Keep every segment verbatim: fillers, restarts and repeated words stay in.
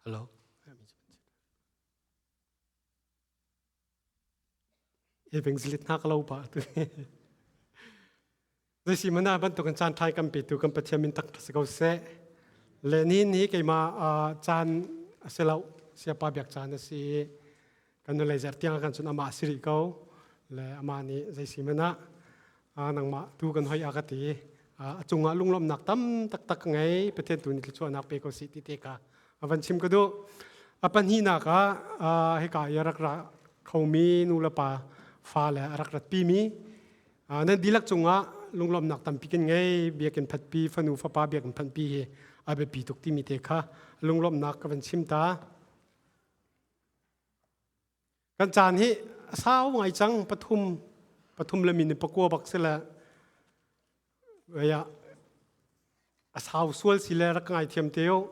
Hello. Evangelist hna ka lo pah tu. Zeisi mana bantuk in caan ṭha kan petu kan Pathian min thangṭhat si ko seh. Le nihin hi keimah, aa, caan a si lo, siapa biak caan a si. Kan nu lei zerh tiang a kan cun amah a si rih ko. Le amah nih zeisi mana, aa, nangmah tu kan hoih a ka ti. Aa, a cungah lunglawmhnak tam taktak ka ngei, Pathian tu nih thluachuahnak pe ko sih ti te kha a van chim ka duh. A pahnihnak ah, aa, hika i a rak ra khomi nu le pa fale a rak ratpimi, aa, nan dihlak cungah lunglawmhnak tampi kan ngei, biakinn phatpi, fanu fapa biakinn phatpi hi a biapi tuk timi te kha lunglawmhnak ka van chim ta. Kan caan hi a sau ngai cang, pathum, pathum le minit pakua bak si le, a sau sual si le rak ngaithiam te uh,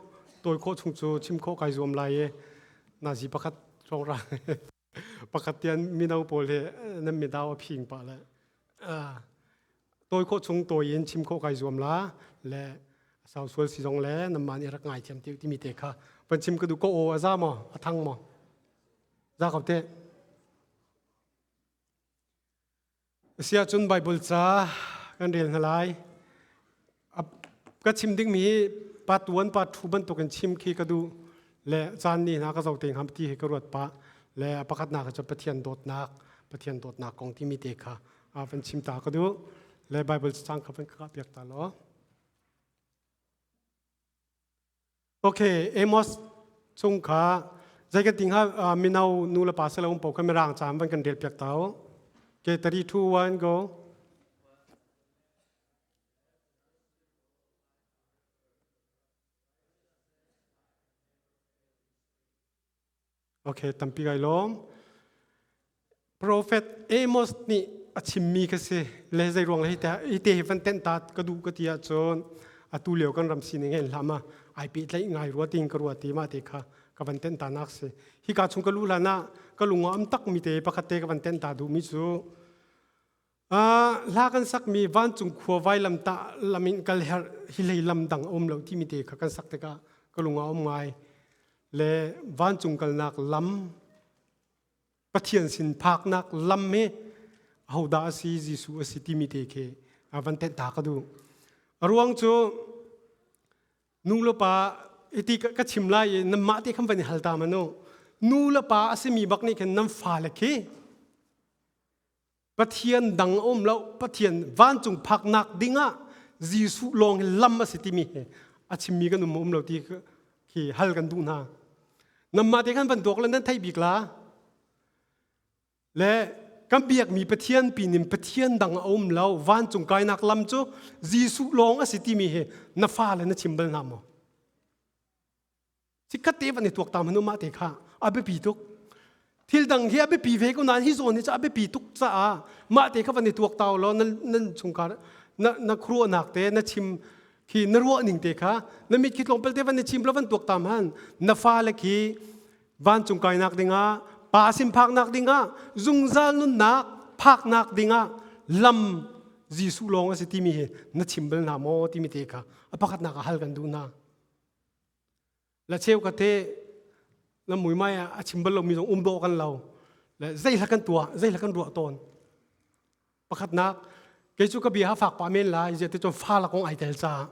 tawi khawh chung cu chim khawh kai zuam lai i, nazi pakhat hrawng ra, pakhat tian mino pawl hi nan midau a phing pah le, aa, tawi khawh chung tawi in chim khawh kai zuam la, le a sau sual si zong le nanmah nih rak ngaithiam te uh timi te kha van chim ka duh. Ko aw a za maw, a thang maw? Za ko te. A si ahcun Baibal ca kan rel hna lai. A, ka chim dingmi hi part one, part two bantukin chim khi ka duh. Le caan nih hna ka zoh te hnga ti hi ka ruat pah. Le a pakhatnak ah cun Pathian dawtnak, Pathian dawtnak kong timi te kha, aa, van chim ta ka duh. Le Baibal cang kha van ka piak ta law. Okay, Amos chung kha zei kan ti hnga, aa, mino nu le pa si lo um paoh kha Mirang caan van kan rel piak ta u. Okay, three, two, one, go. Okay, tampi kaa lawm. Profet Amos nih a chimmi kha si le, zei ruang le hi te, hi te hi van tenh ta ka duh ka ti ahcun, atu lio kan ram sining he in hlam a, aa pehtlaih ngai rua tiin ka ruat i, mah te kha ka van tenh ta nak si. Hika chung ka luh hlan ah ka lung a um takmi te pakhat te ka van tenh ta duhmi cu, aa, hla kan sakmi vancung khua vailam ta lam in kal herh hi, hlei lam dang a um lo timi te kha kan sak tikah ka lung a um ngai. Le vancung kalnak lam, Pathian sin phaknak lam hi ahodah a si, Jesuh a si timi te khi, aa, van tenh ta ka duh. A ruang cu nu le pa, i ti ka, ka chim lai i, nanmah te khan van i hal ta hmanh u. Nu le pa a simi bak nih khin nan fale khi Pathian dang a um lo, Pathian vancung phaknak dingah Jesuh lawng hi lam a si timi hi a chimmi kan um, um lo ti khi hal kan duh hna. Nanmah te khan van tuak le nan theih bik la. Le kan biakmi Pathian pin in Pathian dang a um lo, vancung kainak lam cu Jesuh lawng a si timi hi na fale na chim bal hna maw? Sikhat te van i tuak ta hmanh u, mah te kha a biapi tuk. Thil dang hi a biapi ve ko nain hi zawn hi cu a biapi tuk caah mah te kha van i tuak ta u law, nan, nan chungkhar, na, na khuaruahnak te, na chim khi na ruah ning te kha, na mit khi tlawmpal te van i chim law van tuak ta hmanh. Na fale khi vancung kainak dingah, Pa sin phaknak dingah, zungzal nunnak phaknak dingah lam Jesuh lawng a si timi hi na chim bal hna maw timi te kha a pakhatnak ah hal kan duh hna. Le cheukhat hi nan muimai ah a chim bal lomi zong um dawh kan lo. Le zei hla kan tuah, zei hla kan ruah tawn. Pakhatnak, kei cu ka bia a fak pah men lai, ziah ti cun fala kong aa tel caah.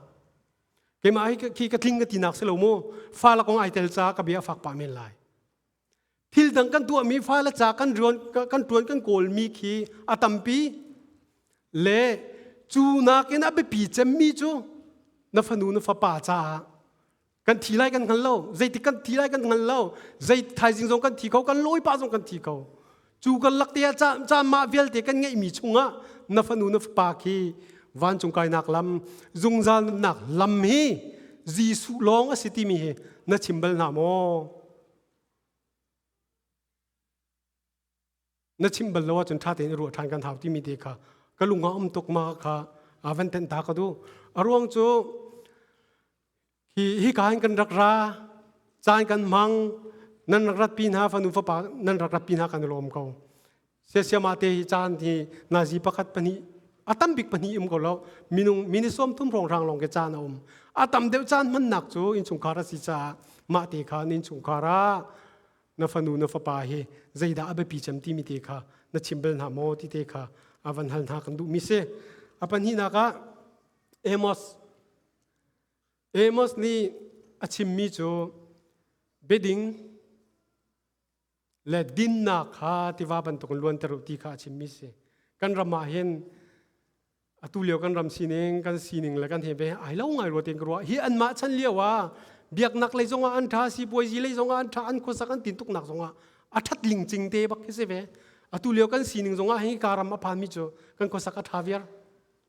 Keimah hi khi ka tling ka tinak si lo mu, fala kong aa tel caah ka bia a fak pah men lai. Thil dang kan tuahmi fale ca kan ruan, kan ṭuan kan kawlmi khi a tampi le cu nakin a biapi cemmi cu na fanu na fapa caah kan thi lai kan hngal lo, zeitik kan thi lai kan hngal lo, zei thaizing zong kan thi kho, kan lawipa zong kan thi kho. Cu kan lak te ah caan, caan mah vialte kan ngeihmi chungah na fanu na fapa khi vancung kainak lam, zungzal nunnak lam hi Jesuh lawng a si timi hi na chim bal hna maw? Na chim bal lo ahcun ṭha tein i ruah ṭhan kan hau timi te kha ka lung ah um tuk, mah kha aa van tenh ta ka duh. A ruang cu hi, hika in kan rak ra, caan kan hmang, nan rak ratpi hna, fanu fapa nan rak ratpi hna kan i lawm ko. Sia siamah te hi caan hi nazi pakhat pahnih A tam bik pahnih um ko lo. Minung, minute sawmthum hrawnghrang lawng ke caan a um. A tam deuh caan hmannak cu innchungkhar a si caah mah te kha na innchungkhar ah na fanu na fapa hi zeidah a biapi cem timi te kha na chim bal hna maw ti te kha a van hal hna kan duhmi si. A pahnihnak ah Amos, Amos nih a chimmi cu biading le dinnak kha tiva bantukin luanter uh ti kha a chimmi si. Kan ram ah hin atu lio kan ram sining, kan sining le kan he ve ai lo ngai rua tiang ka ruah. Hi anmah chan lio ah biaknak lei zongah an ṭha, sipuazi lei zongah an ṭha, an khuasak an tintuknak zongah a ṭhat ling cing te bak hi si ve. Atu lio kan sining zongah hi ka ram a phanmi cu kan khuasak a ṭha viar.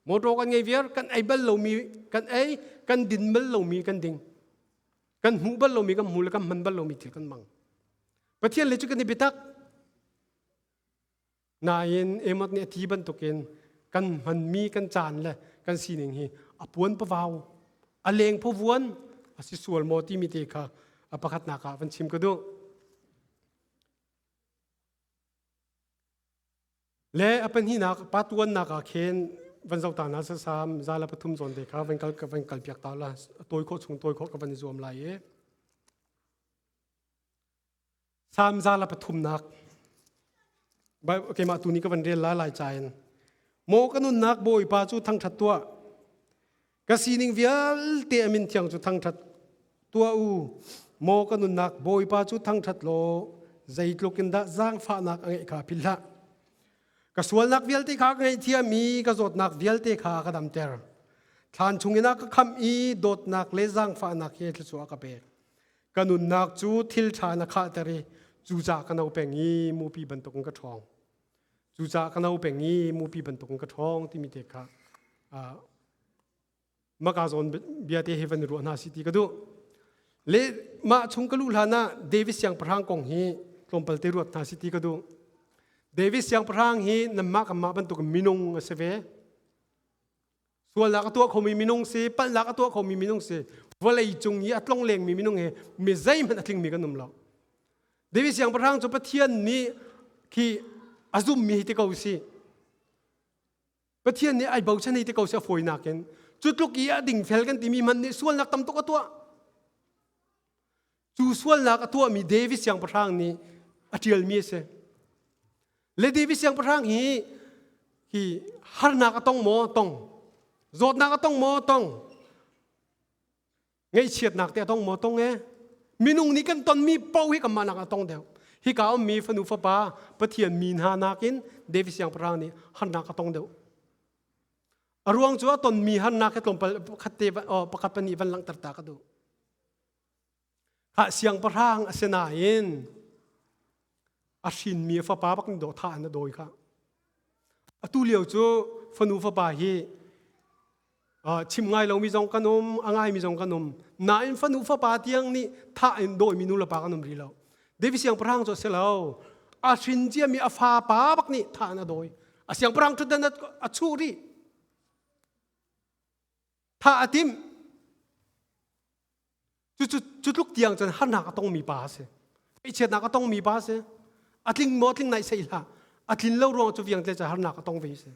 Motor kan ngei viar, kan ei bal lomi kan ei, kan din bal lomi kan ding. Kan hmuh bal lomi kan hmuh le kan hman bal lomi thil kan mang. Pathian le cu kan i biatak. Nain Amos nih a ti bantukin kan hmanmi kan caan le kan sining hi a puan pavau, a leng phavuan a si sual maw timi te kha a pakhatnak ah van chim ka duh. Le a pahnihnak, pa tuannak ah khin van zoh ta hna, Salm za le pathum zawn te kha van kal, van kal piak ta la, tawi khawh chung tawi khawh ka van i zuam lai i. Salm za le pathumnak. Bai-, keimah tuni ka van rel lai, lai ca in. Maw ka nunnak Bawipa cu thangṭhat tuah. Ka sining vialte a min thiang cu thangṭhat tuah u. Maw ka nunnak Bawipa cu thangṭhat law, zeitluk in dah zaangfahnak a ngeih kha philh hlah. Ka sualnak vialte kha ka ngaihthiam i, ka zawtnak vialte kha ka damter. Thlan chungin ah ka khamh i, dawtnak le zaangfahnak hi thluachuah ka pek. Ka nunnak cu thil ṭha in a khalhter i, cucaah ka no peng i, mupi bantukin ka ṭhawng. Cucaah ka no peng i, mupi bantukin ka ṭhawng timi te kha, aa, maka zawn bia te hi van ruah hna si ti ka duh. Le mah chung ka luh hlan ah David siangpahrang kong hi tlawmpal te ruat hna si ti ka duh. David siangpahrang hi nanmah kanmah bantuk minung a si ve. Sualnak a tuah khomi minung si, palhnak a tuah khomi minung si. Vawlei cung i a tlonglengmi minung hi mi zeihmanh a tlingmi kan um lo. David siangpahrang cu Pathian nih khi a zummi hi ti ko si. Pathian nih ai bochan hi ti ko si a fawinak in. Cutluk i a dingfel kan timi hmanh nih sualnak tam tuk a tuah. Cu sualnak a tuahmi David siangpahrang nih a ṭialmi a si. Le David siangpahrang hi, hi harnak a tong maw? Tong. Zawtnak a tong maw? Tong. Ngaihchiatnak te a tong maw? Tong e. Minung nih kan tonmi paoh hi kanmah nak a tong deuh. Hika ummi fanu fapa Pathian mi hna nakin David siangpahrang nih harnak a tong deuh. A ruang cu a tonmi harnak hi tlawmpal pakhat te van, aw, pakhat pahnih van langhter ta ka duh. Kha siangpahrang a si nain a hrinmi a fapa bak nih dawh thah in a dawi kha. Atu lio cu fanu fapa hi, aa, chimh ngai lomi zong kan um, a ngaimi zong kan um. Nain fanu fapa tiang nih thah in dawimi nu le pa kan um rih lo. David siangpahrang cu a si lo. A hrin ciami a fapa bak nih thah in a dawi. A siangpahrang ṭhutdan a, a chuh rih. Thah a timh. Cu, cu, cutluk tiang cun harnak a tongmi pa a si. Ngaihchiatnak a tongmi pa a si. A tling maw, a tling naih sei hlah. A tlin lo ruang cu vialte cun harnak a tong ve si.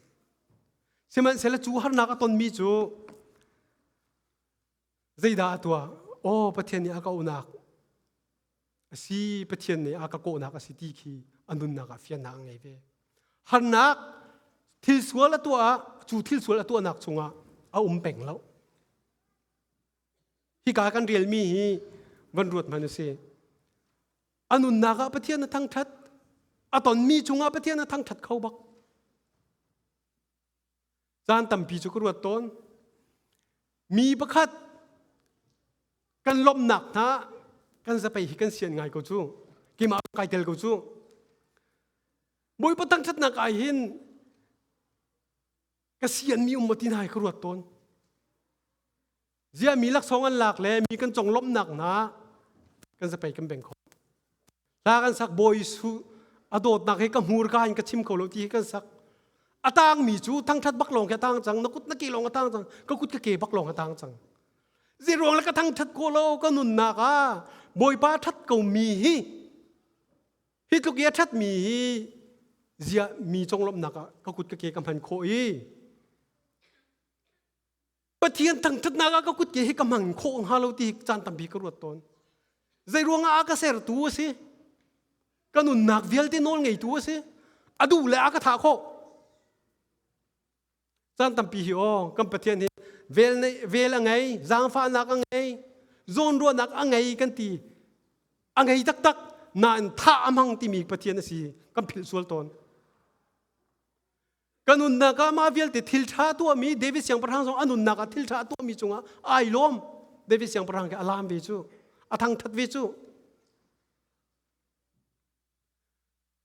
Sihmanhsehlaw cu harnak a tonmi cu zeidah a tuah? Aw, Pathian nih a ka auhnak a si, Pathian nih a ka kawhnak a si ti khi a nunnak ah fiannak a ngei ve. Harnak, thilsual a tuah ah, cu thilsual a tuahnak chungah a um peng lo. Hika kan relmi hi van ruat hmanh u sih. A nunnak ah Pathian a thangṭhat, a tonmi chungah Pathian a thangṭhat kho bak. Caan tampi cu ka ruat tawn. Mi pakhat kan lawmhnak hna kan zapei hi kan sianh ngai ko cu, keimah kai tel ko cu. Bawipa thangṭhatnak ai hin ka sianmi um maw ti hna hi ka ruat tawn. Ziah mi laksawng an lak le mi kan conglawmhnak hna kan zapei kan beng khawh. Hla kan sak, bawi su a dawtnak hi ka hmurka in ka chim kho lo ti hi kan sak. A tangmi cu thangṭhat bak lawng khi a tang cang, na kut na ke lawng a tang cang, ka kut ka ke bak lawng a tang cang. Zeiruang le ka thangṭhat khawh lo, ka nunnak ah Bawipa a ṭhat ko mi hi. Hi tluk i a ṭhatmi hi ziah mi conglawmhnak ah ka kut ka ke ka hman khawh i, Pathian thangṭhatnak ah ka kut ke hi ka hmang khawh hnga lo ti hi caan tampi ka ruat tawn. Zei ruangah a ka sertu a si? Ka nunnak vialte nawlngeitu a si. A duh le a ka thah khawh. Caan tampi hi aw, kan Pathian hi vel nei, vel a ngei, zaangfahnak a ngei, zawnruahnak a ngei kan ti. A ngei taktak, nain thah a hmang timi Pathian a si, kan philh sual tawn. Ka nunnak ah mah vialte thil ṭha tuahmi, David siangpahrang zong a nunnak ah thil ṭha a tuahmi cungah aa lawm. David siangpahrang khi a lam ve cu, a thangṭhat ve cu.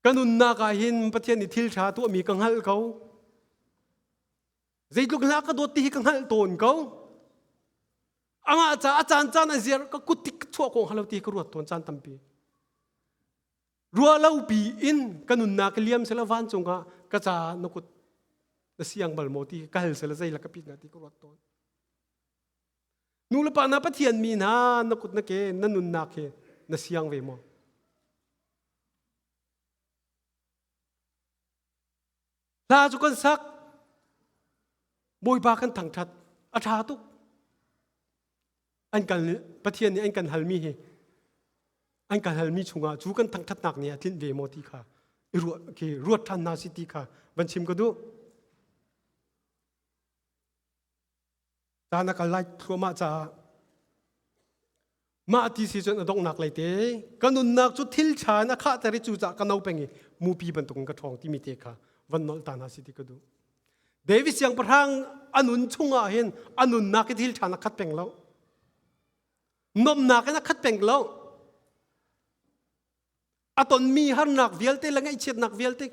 Ka nunnak ah hin Pathian nih thil ṭha tuahmi ka hngalh ko. Zeitluk in hlah ka dawt ti hi ka hngalh tawn ko. A ngah ca a caan caan a ziar ka kut tik ka chuah khawh hnga lo ti hi ka ruat tawn caan tampi. Ruah lopi in ka nunnak ka liam sila vancung ah ka ca na kut na siang bal maw ti ka hal sila zei la ka pit hnga ti ka ruat tawn. Nu le pa na Pathian mi hna na kut na ke na nunnak hi na siang ve maw? Hla cu kan sak, Bawipa kan thangṭhat, a ṭha tuk. An kan, Pathian nih an kan halmi hi, an kan halmi chungah cu kan thangṭhatnak nih a tlinh ve maw ti kha i ruat, khi ruat ṭhan hna si ti kha van chim ka duh. Caan a kal lai thluahmah caah mah ti si cun a donghnak lei te, ka nunnak cu thil ṭha in a khahter i cucaah ka no peng i mupi bantukin ka ṭhawng timi te kha van nolh ta hna si ti ka duh. David siangpahrang a nun chungah hin a nunnak i thil ṭha in a khat peng lo. Nomnak in a khat peng lo. A tonmi harnak vialte le ngaihchiatnak vialte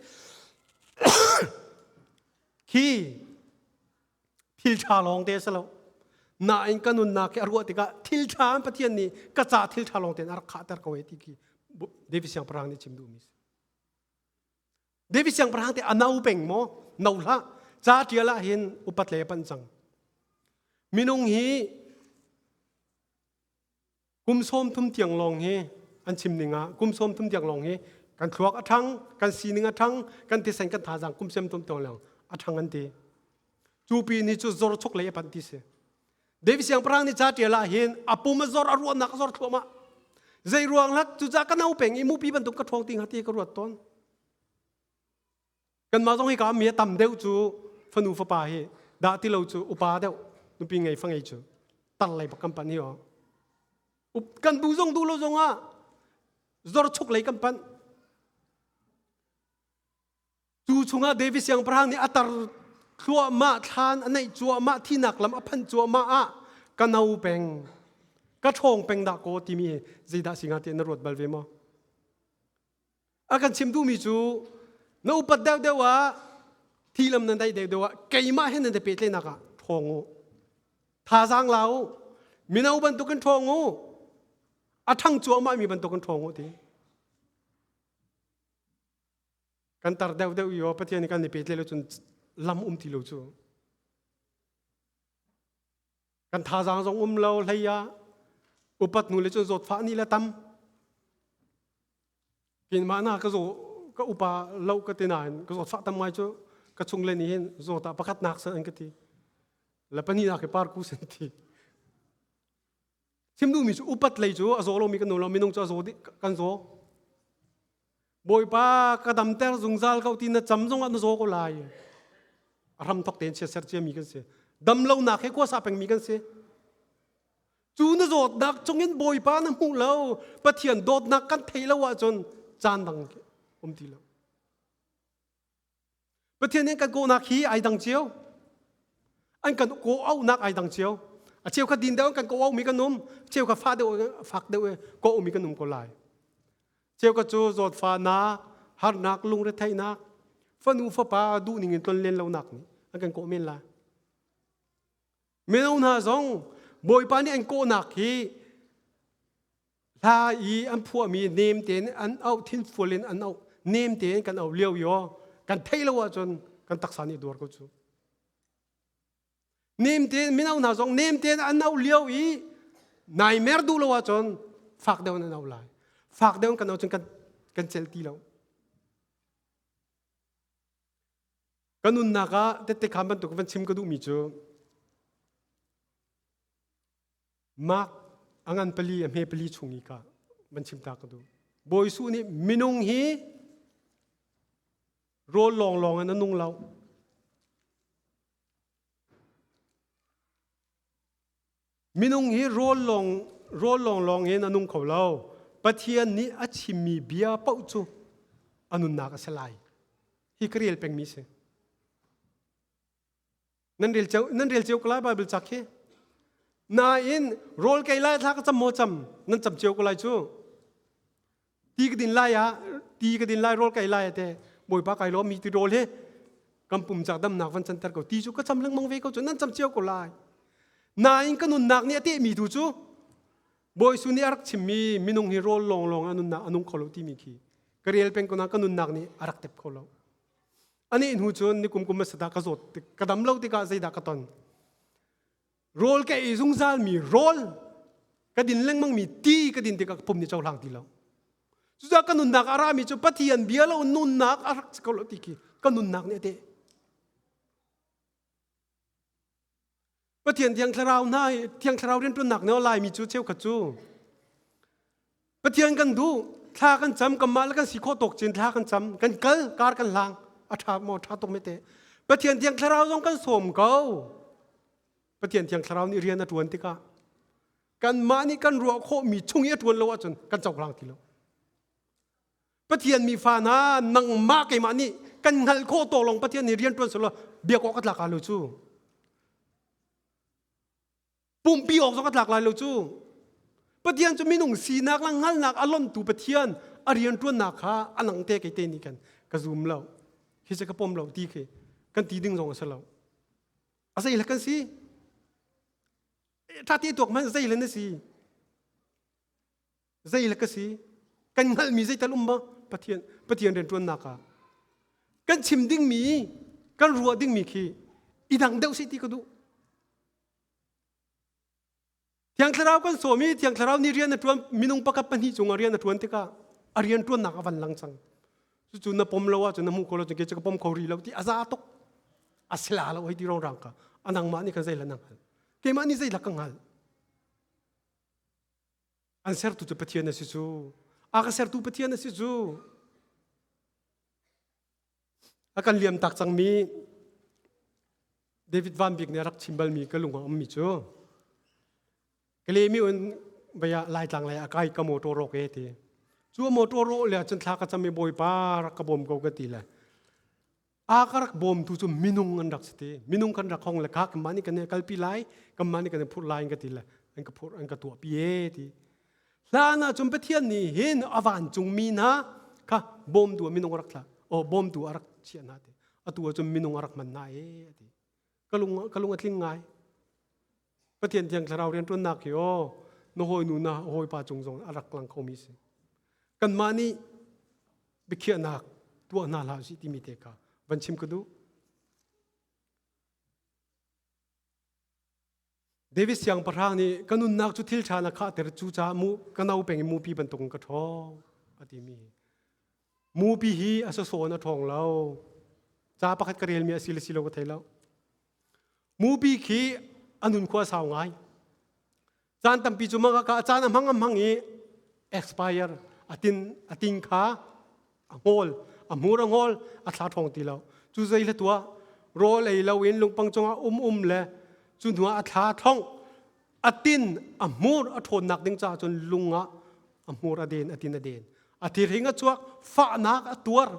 khi thil ṭha lawngte a si lo. Nain ka nunnak khi a ruah tikah thil ṭha in Pathian nih ka ca thil ṭha lawngte in a rak khahter ko e ti khi David siangpahrang nih chim duhmi si. David siangpahrang te a no peng maw? No hlah. Ca ṭial ah hin upat lei a panh cang. Minung hi kum sawmthum tiang lawng hi an chim ning ah, kum sawmthum tiang lawng hi kan thluak a ṭhang, kan sining a ṭhang, kan thisen kan thazaang kum sawmthum tiang lawng a ṭhang an ti. Cupi ni cu zor chuk lei a panh ti si. David siangpahrang nih ca ṭial ah hin a pum a zor, a ruahnak a zor thluahmah. Zei ruang hlat cucaah ka no peng i mupi bantuk ka ṭhawng ti hnga ti ka ruat tawn. Kanmah zong hi ka mi a tam deuh cu fanu fapa hi dah ti lo cu upa deuh nupi ngei fa ngei cu tar lei bak kan panh hi aw. Kan bu zong duh lo zongah zor chuk lei kan panh. Cu chungah David siangpahrang nih a tar thluahmah, thlan a neih cuahmah, thihnak lam a phanh cuahmah ah ka no peng, ka ṭhawng peng dah kaw timi hi zeidah si hnga tiah na ruat bal ve maw? A kan chim duhmi cu na upat deuhdeuh ah, thihlam na daih deuhdeuh ah, keimah he na pehtlainak ah ṭhawng u. Thazaang la u. Mino bantukin ṭhawng u. A ṭhang cuahmah mi bantukin ṭhawng u ti. Kan tar deuhdeuh i aw, Pathian nih kan i pehtlai lo cun lam um ti lo cu. Kan thazaang zong um lo, hlei ah upat hnu le cun zawtfah nih le tam. Keimah na ka zaw, ka upa lo ka ti nain ka zawtfah tam ngai cu ka chungle nih hin zawt ah pakhatnak san an ka ti. Le pahnihnak hi parku san ti. Chim duhmi cu upat lei cu a zaw lomi kan um lo, minung cu a zaw dih, kan zaw. Bawipa, ka damter zungzal ko ti na cam zongah na zaw ko lai. A hramthok tein chiatser ciami kan si. Damlonak he khuasa pengmi kan si. Cu na zawtnak chungin Bawipa na hmuh lo, Pathian dawtnak kan theih lo ahcun caan dang um ti lo. Pathian nih an kan kawhnak hi aa dang cio. An kan kawh auhnak aa dang cio. A cheukhat din deuh an kan kawh auhmi kan um. A cheukhat fak deuh, fak deuh, kawh auhmi kan um ko lai. Cheukhat cu zawtfahnak, harnak, lungretheihnak, fanu fapa duhning in tlonlen lonak nih an kan kawh men lai. Mino hna zong Bawipa nih an kawhnak hi hla i an phuahmi nem tein an auh, thinfual in an auh, nem tein kan auh lio i aw, kan theih lo ahcun kan taksa nih a duar ko cu. Nem tein, mino hna zong nem tein an auh lio i naimer duh lo ahcun fak deuh in an auh lai. Fak deuh in kan auh cun kan, kan celh ti lo. Ka nunnak ah tette khan bantuk van chim ka duhmi cu Mark a ngan pali, a hme pali chung i ka van chim ta ka duh. Bawi Jesuh nih minung hi rawl lawnglawng in a nung lo. Minung hi rawl lawng, rawl lawnglawng in a nung kho lo. Pathian nih a chimmi bia paoh cu a nunnak a si lai. Hi ka rel pengmi si. Nan rel cio, nan rel cio ka lai Bible cak hi. Nain rawl kei lai thla ka cam maw cam, nan cam cio ka lai cu. Ti ka din lai ah, ti ka din lai rawl kei lai ah te, Bawipa kai lawm hi ti rawl hi. Kan pum cak damnak van canter ko. Ti cu ka cam lengmang ve ko cu, nan cam cio ko lai. Nain ka nunnak nih a tehmi tu cu, Bawi Jesuh nih a rak chimmi minung hi rawl lawnglawng a nunnak a nung kho lo timi khi ka rel peng ko nain ka nunnak nih a rak tep kho lo. A nih hnu cun nikum kum hmasa dah ka zawt tik, ka dam lo tikah zeidah ka ton? Rawl ka ei zungzalmi rawl ka din lengmangmi ti ka din tikah ka pum nih cohlang ti lo. Cucaah ka nunnak a rami cu Pathian bia lo nunnak a rak si ko lo ti khi ka nunnak nih a teh. Pathian Thiang Thlarau hna hi, Thiang Thlarau rianṭuannak nih a laimi cu cheukhat cu Pathian kan duh, thla kan cam, kanmah le kan si khawh tawk cin thla kan cam, kan kal, kar kan hlang, a ṭha maw, ṭha tuk mete. Pathian Thiang Thlarau zong kan sawm ko. Pathian Thiang Thlarau nih rian a ṭuan tikah kanmah nih kan ruah khawhmi chung i a ṭuan lo ahcun kan cohlang ti lo. Pathian mi fa hna, nangmah keimah nih kan hngalh khawh tawk lawng Pathian nih rian ṭuan seh law, biak awk a tlak lai lo cu. Pumpi awk zong a tlak lai lo cu. Pathian cu minung sinak le hngalhnak a lontu Pathian a rian ṭuannak kha a nang te kei te nih khan ka zum lo. Hi cu ka pom lo ti khi kan ti ding zong a si lo. A zei hla kan si. Ṭha ti tuak hmanh zei hla na si. Zei hla ka si. Kan hngalhmi zeital um maw? Pathian, Pathian rianṭuannak ah kan chim dingmi, kan ruah dingmi khi i dang deuh si ti ka duh. Thiang Thlarau kan sawm i, Thiang Thlarau nih rian a ṭuan, minung pakhat pahnih cungah rian a ṭuan tikah a rianṭuannak a van lang cang. Cucu na pom lo ahcun na hmuh kho lo cun, kei cu ka pom kho rih lo ti a za tuk. A si lai lo hei ti rawngrang kha. A nangmah nih khan zei hla na hngalh? Keimah nih zei hla ka hngalh? An sertu cu Pathian a si cu. A ka sertu Pathian a si cu. A kan liamtak cangmi David Van Bik nih a rak chim balmi ka lung a ummi cu, ka lehmi un vei ah Laitlang lei a kai ka mawṭaw rawk e ti. Cu a mawṭaw rawk le ahcun thla ka cam i Bawipa rak ka bawm ko ka ti le. A ka rak bawmtu cu minung an rak si ti. Minung kan rak hong le kha kanmah nih kan i kalpi lai, kanmah nih kan i phurh lai an ka ti le, an ka phurh, an ka tuahpi e ti. Hlan ahcun Pathian nih hin a vancungmi hna kha bawmtu ah minung a rak thlah, aw, bawmtu a rak chiah hna ti. Atu ahcun minung a rak hman hna e a ti. Ka lung, ka lung a tling ngai. Pathian Thiang Thlarau rianṭuannak hi aw, na hawinu, na hawipa cung zong a rak lang khomi si. Kanmah nih biakhiahnak tuah hna hlah usih timi te kha van chim ka duh. David Siangpahrang nih, "Ka nunnak cu thil ṭha in a khahter, cucaah mu, ka no peng i mupi bantukin ka ṭhawng," a timi hi. Mupi hi a sawsawn a ṭhawng lo. Ca pakhat ka relmi a si le si lo ka thei lo. Mupi khi a nun khua a sau ngai. Caan tampi cu mah ka, a caan a hmang, a hmang i expire, a tin, a tin kha a hngol, a hmur a hngol, a thla ṭhawng ti lo. Cu zei hla tuah? Rawl ei lo in lungpang cungah um um le cu hnuah a thla ṭhawng. A tin a hmur a ṭhawnnak ding caah cun lung ah a hmur a den, a tin a den. A thirhing a chuak, fahnak a tuar.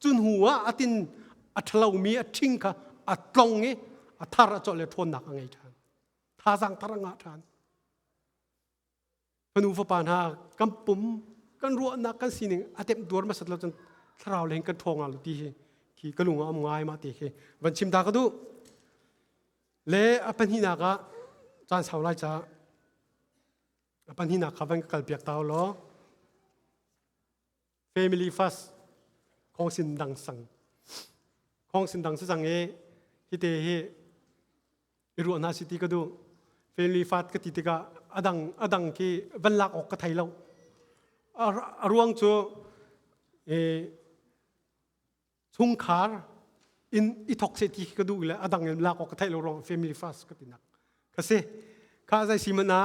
Cu hnuah a tin a ṭha lomi a ṭhing kha a tlong i a thar a colh le ṭhawnnak a ngei ṭhan. Thazaang thar a ngah ṭhan. Fanu fapa hna, kan pum, kan ruahnak, kan sining a temh tuar hmasat lo cun thlarau le hin kan ṭhawng lo ti hi khi ka lung ah a um ngai mah te khi van chim ta ka duh. Le a pahnihnak ah caan sau lai caah a pahnihnak kha van ka kalpiak ta u law. Family first, khawngsin dang sang. Khawngsin dang si cang i hi te hi i ruah hna si ti ka duh. Family first ka ti tikah a dang, a dang khi van lak awk ka thei lo. A, a ruang cu i chungkhar in i thok seh ti ka duh le a dang in lak awk ka theih lo ruang family first ka tinak ka si. Kha zei si mana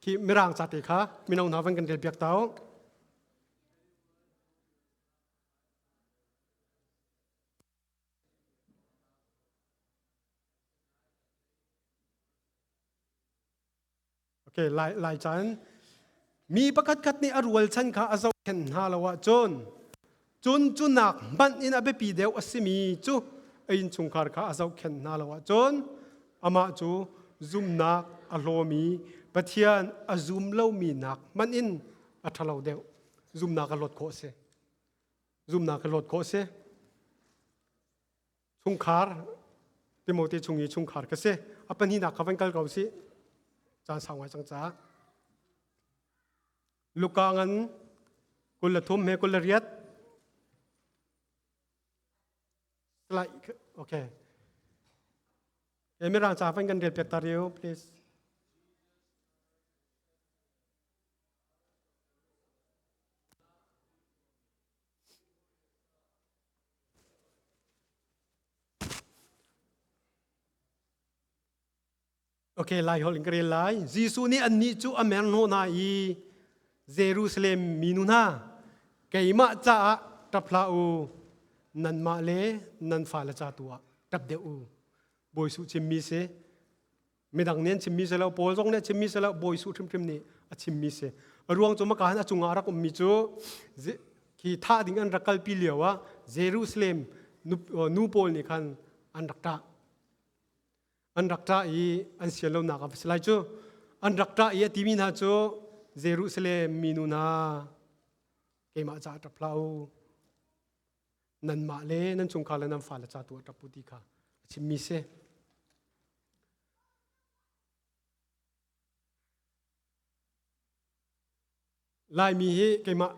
khi Mirang chate kha mino hna van kan relpiak ta uh. Okay, lai, lai can. Mi pakhatkhat nih a rualchan kha a zohkhenh hna lo ahcun, cun cu nak hmanh in a biapi deuh a simi cu a innchungkhar kha a zohkhenh hna lo ahcun, amah cu zumhnak a hlawmi Pathian a zum lomi nak hmanh in a ṭhalo deuh. Zumhnak a hlawt khawh a si. Zumhnak a hlawt khawh a si. Chungkhar, Timote chung i chungkhar ka si. A pahnihnak kha van kal ko sih. Caan sau ngai cang caah. Luka ngan kul le thum he kul le riat. Slide, okay. Mirang ca van kan relpiak ta rih, please. Okay, Lai holh in ka rel lai. Jesuh nih annih cu a mer hnawh hna i, Jerusalem minu hna, keimah caah ṭap hlah u, nanmah le nan fale ca tu ah ṭap deuh u. Bawi Jesuh chimmi si. Midang nih an chimmi si lo, Paul zong nih a chimmi si lo, Bawi Jesuh hrimhrim nih a chimmi si. A ruang cu maka hin a cungah a rak ummi cu, Ze-, khi thah ding an rak kalpi lio ah Jerusalem nu, nu pawl nih khan an rak ṭah. An rak ṭah i an sian lonak a va si lai cu. An rak ṭah i a timi hna cu, Jerusalem minu hna, keimah caah ṭap hlah u. Nanmah le nan chungkhar le nan fale ca tu ah ṭap u ti kha a chimmi si. Laimi hi keimah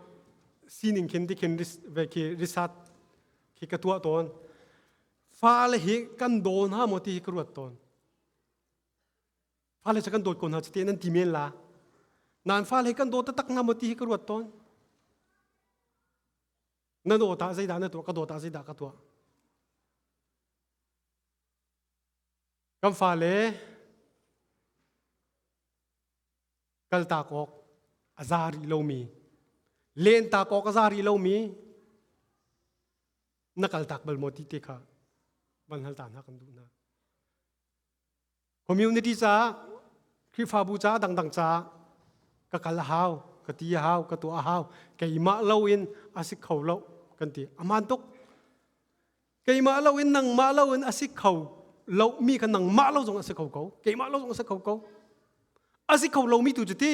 sining khin ti khin ris-, ve khi research khi ka tuah tawn. Fale hi kan daw hna maw ti hi ka ruat tawn. Fale cu kan dawt ko hna cu ti nan ti men la. Nan fale hi kan daw taktak hna maw ti hi ka ruat tawn. Na dawt ah zeidah na tuah, ka dawt ah zeidah ka tuah. Kan fale kaltak awk a za rih lomi, lentak awk a za rih lomi, na kaltak bal maw ti te kha van hal ta hna kan duh hna. Community caah, Khrihfabu caah, dangdang caah, ka kal a hau, ka ti a hau, ka tuah a hau, keimah loin a si kho lo kan ti. A hmaan tuk. Keimah loin, nangmah loin a si kho lo mi kha nangmah lo zong a si kho ko. Keimah lo zong a si kho ko. A si kho lomi tu cu ti,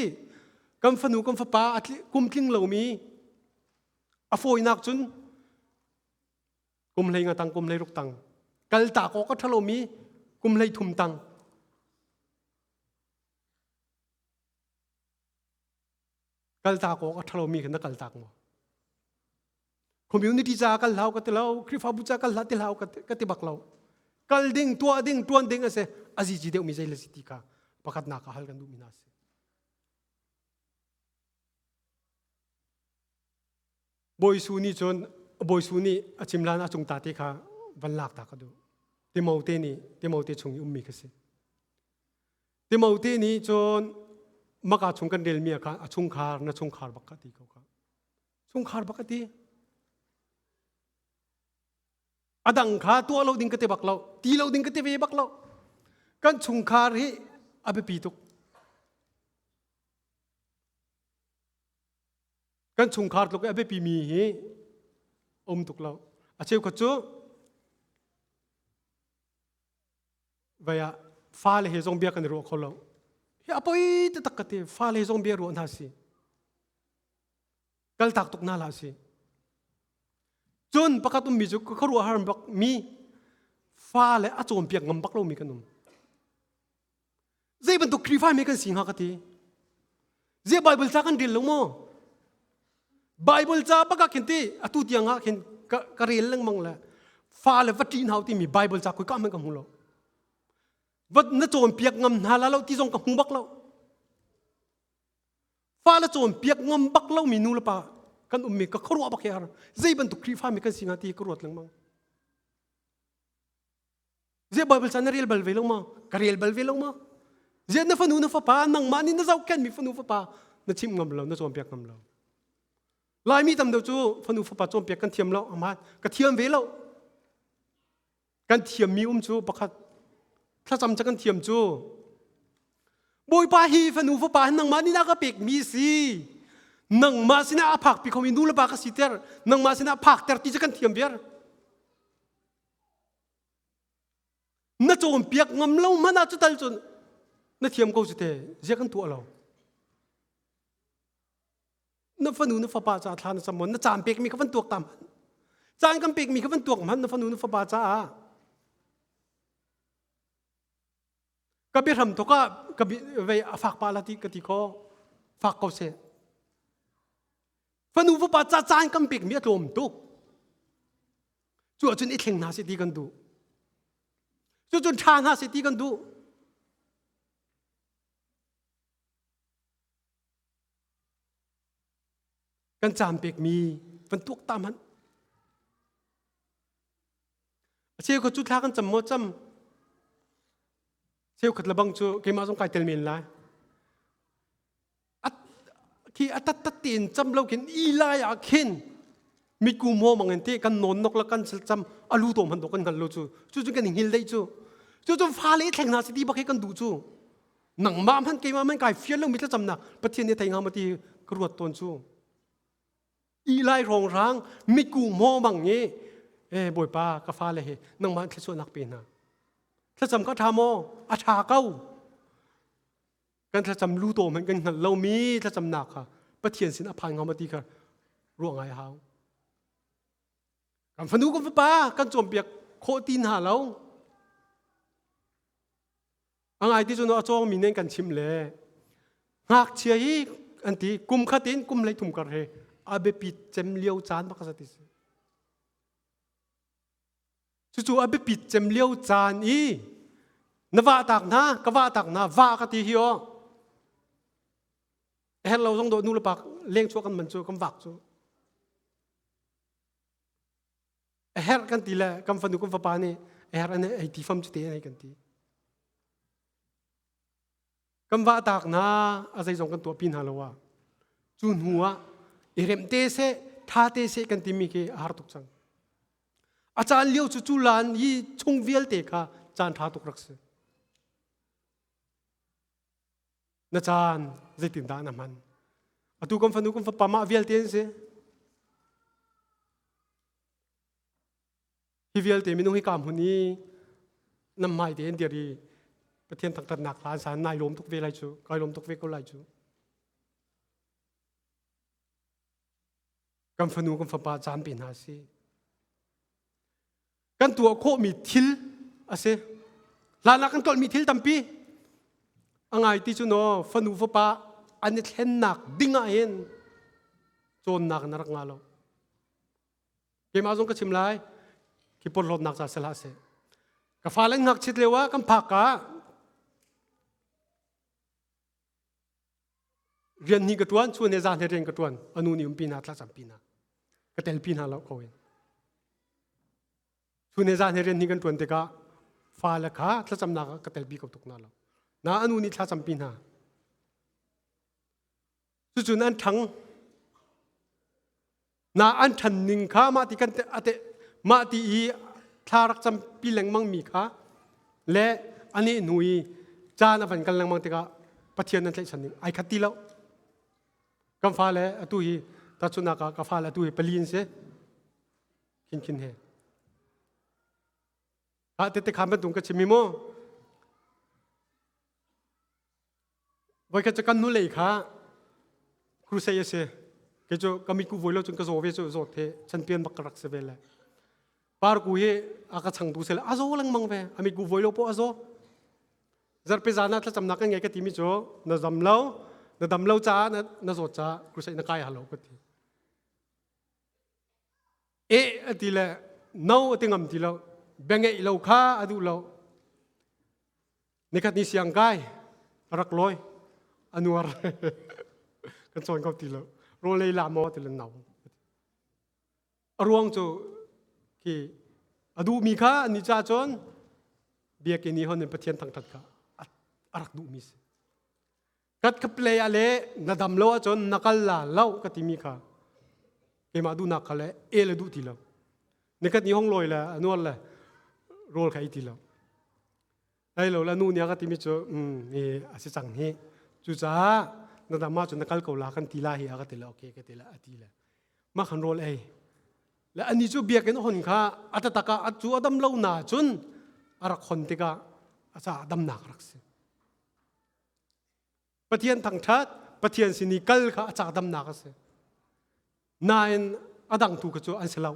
kan fanu, kan fapa a tli-, kum tling lomi a fawinak cun, kum hlei nga tang, kum hlei ruk tang. Kaltak awk a ṭha lomi, kum hlei thum tang. Kaltak awk a ṭha lomi kha na kaltak maw? Community ca kal hlau ka ti lo, Khrihfabu ca kal hla ti hlau ka ti, ka ti bak lo. Kal ding, tuah ding, ṭuan ding a si, a zici deuhmi zei le si ti kha pakhatnak ah hal kan duhmi hna a si. Bawisu nih cun, Bawisu nih a chim hlan a cung ta te kha van lak ta ka duh. Timote nih, Timote chung i ummi kha si. Timote nih cun maka chung kan relmi ah khan a chungkhar, na chungkhar bak kha ti ko kha. Chungkhar bak a ti. A dang kha tuah lo ding ka ti bak lo, ti lo ding ka ti ve bak lo. Kan chungkhar hi a biapi tuk. Kan chungkhar tluk i a biapimi hi a um tuk lo. A cheukhat cu vei ah fale he zong bia kan i ruah kho lo. Hi a poi taktak ka ti, fale he zong bia ruah hna si. Kaltak tuk hna hlah si. Cun pakhat ummi cu ka khuaruah har bak mi, fale a cawnpiak ngam bak lomi kan um. Zei bantuk Khrihfami kan si hnga ka ti. Ziah Baibal ca kan rel lo maw? Baibal ca bak ah khin ti, atu tiang ah khin ka, ka rel lengmang le fale va ṭih hna u timi Baibal ca khoika hmanh ka hmu lo. Va na cawnpiak ngam hna la lo ti zong ka hmu bak lo. Fale cawnpiak ngam bak lomi nu le pa kan ummi ka khuaruah bak he har. Zei bantuk Khrihfami kan si hnga ti hi ka ruat lengmang. Ziah Baibal ca na rel bal ve lo maw? Ka rel bal ve lo maw? Ziah na fanu na fapa, nangmah nih na zohkhenhmi fanu fapa na chimh ngam lo, na cawnpiak ngam lo. Laimi tam deuh cu fanu fapa cawnpiak kan thiam lo, amah ka thiam ve lo. Kan thiammi um cu pakhat, thlacam cu kan thiam cu, Bawipa, hi fanu fapa hi nangmah nih na ka pekmi a si. Nangmah sinah a phakpi khomi nu le pa ka siter, nangmah sinah phakter ti cu kan thiam viar. Na cawnpiak ngam lo hmanh ah cu tal cun na thiam ko cu te, ziah kan tuah lo. Na fanu na fapa caah thla na cam maw? Na caan pekmi kha van tuak ta hmanh. Caan kan pekmi kha van tuak hmanh, na fanu na fapa caah. Ka biahram thawk ah ka bi-, vei a fak pah la ti ka ti kho. Fak ko seh. Fanu fapa ca caan kan pekmi a tlawm tuk. Cu ahcun i thleng hna seh ti kan duh. Cucun ṭha hna seh ti kan duh. Kan caan pekmi van tuak ta hmanh. A cheukhat cu thla kan cam maw? Cam. Cheukhat le bang cu keimah zong kai tel men lai. A, khi a tattat tein cam lo khin, i lai ah khin mitku hmawmang in ti kan nawn nok le kan cam a lu tawm hmanh dawh kan hngal lo cu. Cucu kan i hngil dei cu. Cucu fale i thleng hna si ti bak hi kan duh cu. Nangmah hmanh, keimah hmanh kai fial lomi thlacamnak Pathian nih a thei hnga maw ti ka ruat tawn cu. I lai hrawnghrang, mitku hmawmang i, eh, Bawipa, ka fale hi nangmah thluachuahnak pe hna. Thlacam kha a ṭha maw? A ṭha ko. Kan thlacam lu tawm hin kan hngalh lomi thlacamnak kha Pathian sin a phan hnga maw ti kha ruah ngai a hau. Kan fanu kan fapa kan cawnpiak khawh ti hna lo. A ngai ti cun a cawngmi nih kan chimh le, ngakchia hi an ti, kum khat in kum hleithum kar he a biapit cem lio caan bak a si ti si. Cucu a biapit cem lio caan i na vahtak hna, ka vahtak hna, vah ka ti hi aw. A herh lo zong dawh, nu le pa lengchuah kan man cu kan vak cu. A herh kan ti le kan fanu kan fapa nih a herh an hei ti fam cu te an hei kan ti. Kan vahtak hna a zeizong kan tuahpi hna lo ah, cu hnu ah i remh te seh, ṭha te seh kan timi khi a har tuk cang. A caan lio cu cu lan i chung vialte kha caan ṭha tuk rak si. Na caan zeitindah na hman? Atu kan fanu kan fapa mah vialte an si. Hi vialte minung hi ka hmun i nan hmaite an dir i Pathian thangṭhatnak hla an sa, nai lawm tuk ve lai cu, kai lawm tuk ve ko lai cu. Kan fanu kan fapa caan pe hna si. Kan tuah khawhmi thil a si. Hlan ah kan tlolhmi thil tampi a ngai ti cu naw, fanu fapa an i thlennak ding ah hin cawnnak na rak ngah lo. Keimah zong ka chim lai, khi porhlawtnak ca si hlah seh. Ka fale an ngakchiat lio ah kan phak ah rian hnih ka ṭuan, chun he zan he rian ka ṭuan, a nu nih umpi hna, thlacampi hna, ka telpi hna lo ko in. Chun he zan he rian hnih kan ṭuan tikah fale kha thlacamnak ah ka telpi ko tuk hna lo. Na a nu nih thlacampi hna. Cucun an ṭhang. Na an ṭhan ning kha mah ti kan te, a te, mah ti i thla rak campi lengmangmi kha le a neh hnu i caan a van kal lengmang tikah Pathian an tlaihsan ning ai khat ti lo. Kan fale atu hi, tahchunhnak ah ka fale atu hi pali an si. Khinkhin he. Kha tete khan bantuk ka chim hi maw? Voikhat cu kan hnulei kha crusade a si. Kei cu ka mitkuh voi lo cun ka zaw ve cu, zaw the, chanpian bak ka rak si ve le. Parku hi a ka changtu si le, a zaw lengmang ve, a mitkuh voi lo paoh a zaw. Zarhpi zan ah thlacamnak kan ngei ka timi cu, na dam lo, na dam lo caah, na, na zawt caah crusade na kai hal lo ka ti. Eh, a ti le, no, a ti ngam ti lo, biangeih lo kha a duh lo. Nikhat ni siangkai a rak lawi, a nuar. Kan cawn ko ti lo. Rawl lei la maw ti le, no. A ruang cu khi a duhmi kha an i cah cun, biakinn i hon in Pathian thangṭhat kha a, a rak duhmi si. Kat ka play ah le na dam lo ahcun na kal la lo ka timi kha keimah duhnak kha le e le duh ti lo. Ni kat ni hong lawi le a nuar le rawl kha i ti lo. Ai lo la nu nia ka timi cu, um, hi a si cang hi. Cucaah na dam ahcun na kal ko la kan ti lai hi a ka ti le, okay ka ti le a ti le. Mah khan rawl ei. Le ani cu biakinn a hon kha a taktak ah a cu a dam lo na cun a rak hon tikah a ca a damnak a rak si. Pathian thangṭhat, Pathian sin i kal kha a ca a damnak a si. Nain a dang tu kha cu an si lo.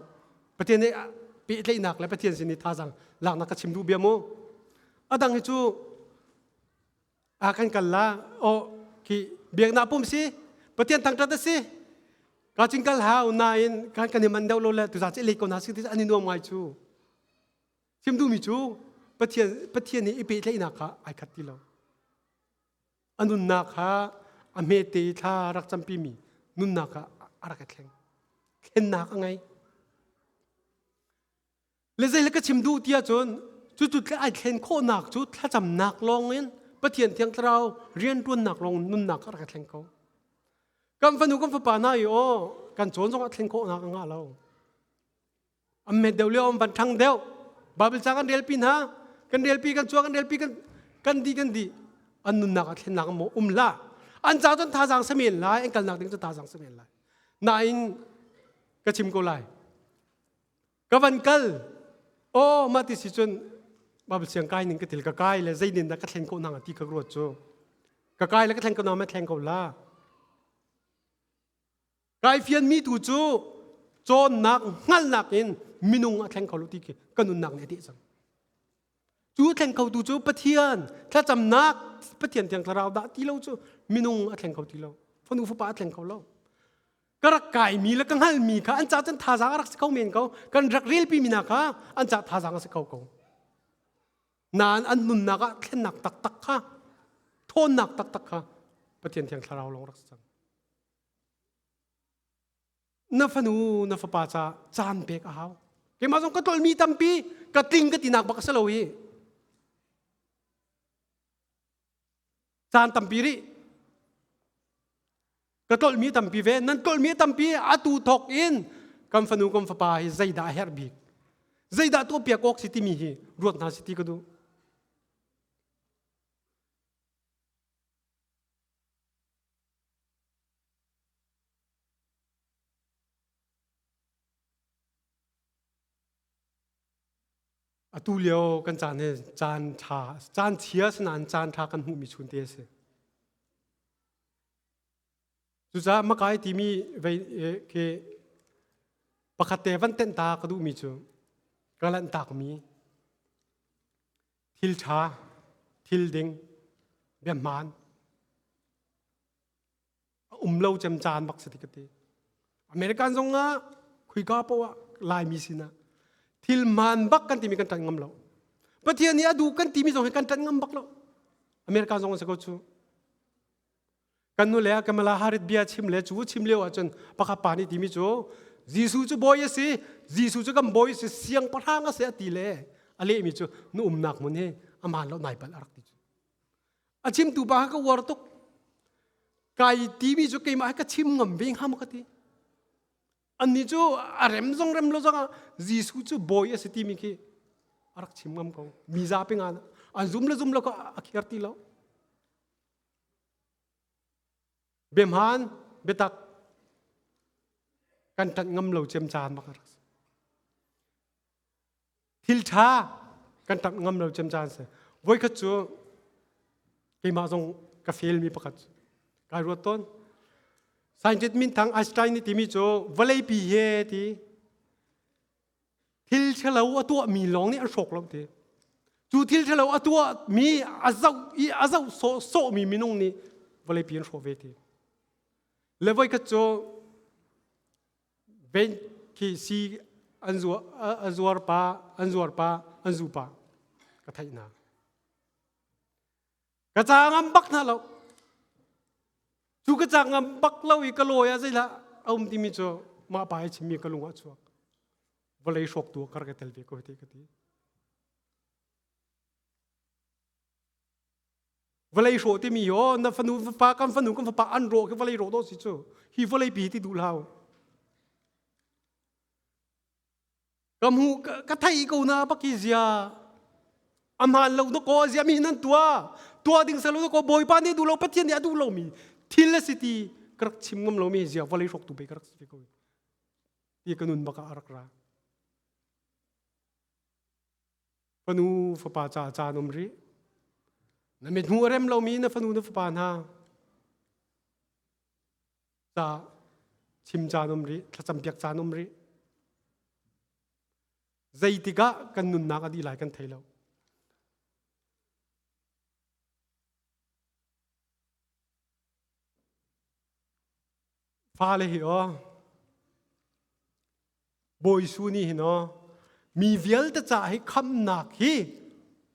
Pathian nih a pehtlaihnak le Pathian sin i thazaang laknak ka chim duh bia mu. A dang hi cu a kan kal la, aw, khi biaknak pum si, Pathian thangṭhat a si. Ka cingkal hau nain kan kan i man deuh lo le tuzan cu i lei ko hna si ti an i nuam ngai cu. Chim duhmi cu Pathian, Pathian nih i pehtlaihnak kha aa khat ti lo. A nunnak kha a hmete i thla rak campimi nunnak kha a rak i thleng. Thlennak a ngei. Le zei le ka chim duh tiah cun cucu tla aa thlen khawhnak cu thlacamnak lawngin Pathian Thiang Thlarau rianṭuannak lawng nunnak kha a rak i thleng ko. Kan fanu, kan fapa hna i aw, kan cawn zong a thlen khawhnak a ngah lo. An met deuh lio, an van ṭhang deuh. Baibal ca kan relpi hna, kan relpi, kan chuah, kan relpi, kan, kan dih, kan dih. An nunnak ah thlennak maw um hlah. An ca cun thazaang sa men lai, an kalnak ding cun thazaang sa men lai. Nain ka chim ko lai. Ka van kal. Aw, mah ti si cun Baibal siang kai ning ka til, ka kai le zei nin dah ka thlen ko hna ti kha ka ruat cu. Ka kai le ka thlen ko hna, mah thleng ko la. Kai fianmi tu cu cawnnak, hngalhnak in minung a thleng kho lo ti khi ka nunnak nih a ti cang. Cu thleng kho tu cu Pathian thlacamnak, Pathian Thiang Thlarau dah ti lo cu minung a thleng kho ti lo, fanu fapa a thleng kho lo. Ka rak kaimi le ka hngalhmi kha an ca cun thazaang a rak si kho men ko, kan rak relpi mi hna kha an ca thazaang a si kho ko. Nain an nunnak ah thlennak taktak kha, ṭhawnnak taktak kha Pathian Thiang Thlarau lawng rak si cang. Na fanu, na fapa ca caan pek a hau. Keimah zong ka tlolhmi tampi ka tling ka tinak bak a si lo hi. Caan tampi rih. Ka tlolhmi tampi ve, nan tlolhmi tampi atu thawk in kan fanu, kan fapa hi zeidah a herh bik? Zeidah tuah piak awk si timi hi ruat hna si ti ka duh. Atu lio kan caan hi caan ṭha, caan chia sinain caan ṭha kan hmuhmi chunte a si. Cucaah makai timi vei, eh, khi pakhatte van tenh ta ka duhmi cu ka lanhtakmi thil ṭha, thil ding, biahmaan a um lo cem caan bak si ti ka ti. American zong ah, khuika paoh ah, Laimi sinah thil hmaan bak kan timi kan ṭanh ngam lo. Pathian nih a duh kan timi zong hi kan ṭanh ngam bak lo. American zong a si ko cu. Kan nu le Kamala Harris bia chim le cu chim lio ahcun pakhat pa nih timi cu, Jesuh cu Bawi a si, Jesuh cu kan Bawi a si, siangpahrang a si a ti le a lehmi cu na umnak hmun hi a hmaan lo, nai palh a rak ti cu. A chimtu pa kha ka uar tuk. Kai timi cu keimah he ka chim ngam ve hnga maw ka ti. Annih cu a rem zong rem lo zongah Jesuh cu Bawi a si timi khi a rak chim ngam ko. Mi zapi ngan an zum le zum lo kha a khiar ti lo. Biahmaan, biatak kan ṭanh ngam lo cem caan bak a rak si. Thil ṭha kan ṭanh ngam lo cem caan si. Voikhat cu keimah zong ka felmi pakhat cu kai ruat tawn. Scientist minthang Einstein nih timi cu vawleipi hi ti. Thil ṭhalo a tuahmi lawng nih an hrawk lo ti. Cu thil ṭhalo a tuahmi a zoh i a zoh sawh, sawhmi minung nih vawleipi an hrawh ve ti. Le voikhat cu Venus khi si an zuar, a, a zuar pa, an zuar pa, an zu pa ka theih hna. Ka ca ngam bak hna lo. Cu ka ca ngam bak lo i ka lawi ah zeidah a um timi cu mah pa i chimmi ka lung ah chuak. Vawlei hrawktu a kar ka tel ve ko hi te ka ti. Vawlei hrawh timi hi aw, na fanu fapa, kan fanu kan fapa an rawh khi vawlei hrawh dawh si cu. Hi vawleipi hi ti duh hlah uh. Ka hmuh, ka, ka theih ko na bak hi zia. A hmaan lo na kaw zia mi nan tuah. Tuah ding sa lo na kaw, Bawipa nih duh lo, Pathian nih a duh lomi thil a si ti ka rak chim ngam lomi hi zia, vawlei hrawktu pei ka rak si ve ko. Ti ka nun bak ah a rak ra. Fanu fapa ca caan um rih. Na mithmuh a rem lomi na fanu na fapa hna ca chim caan um rih, thlacam piak caan um rih. Zeitikah kan nunnak a dih lai kan thei lo. Fale hi aw, Bawi Su nih hin aw, mi vialte ca hi khamhnak hi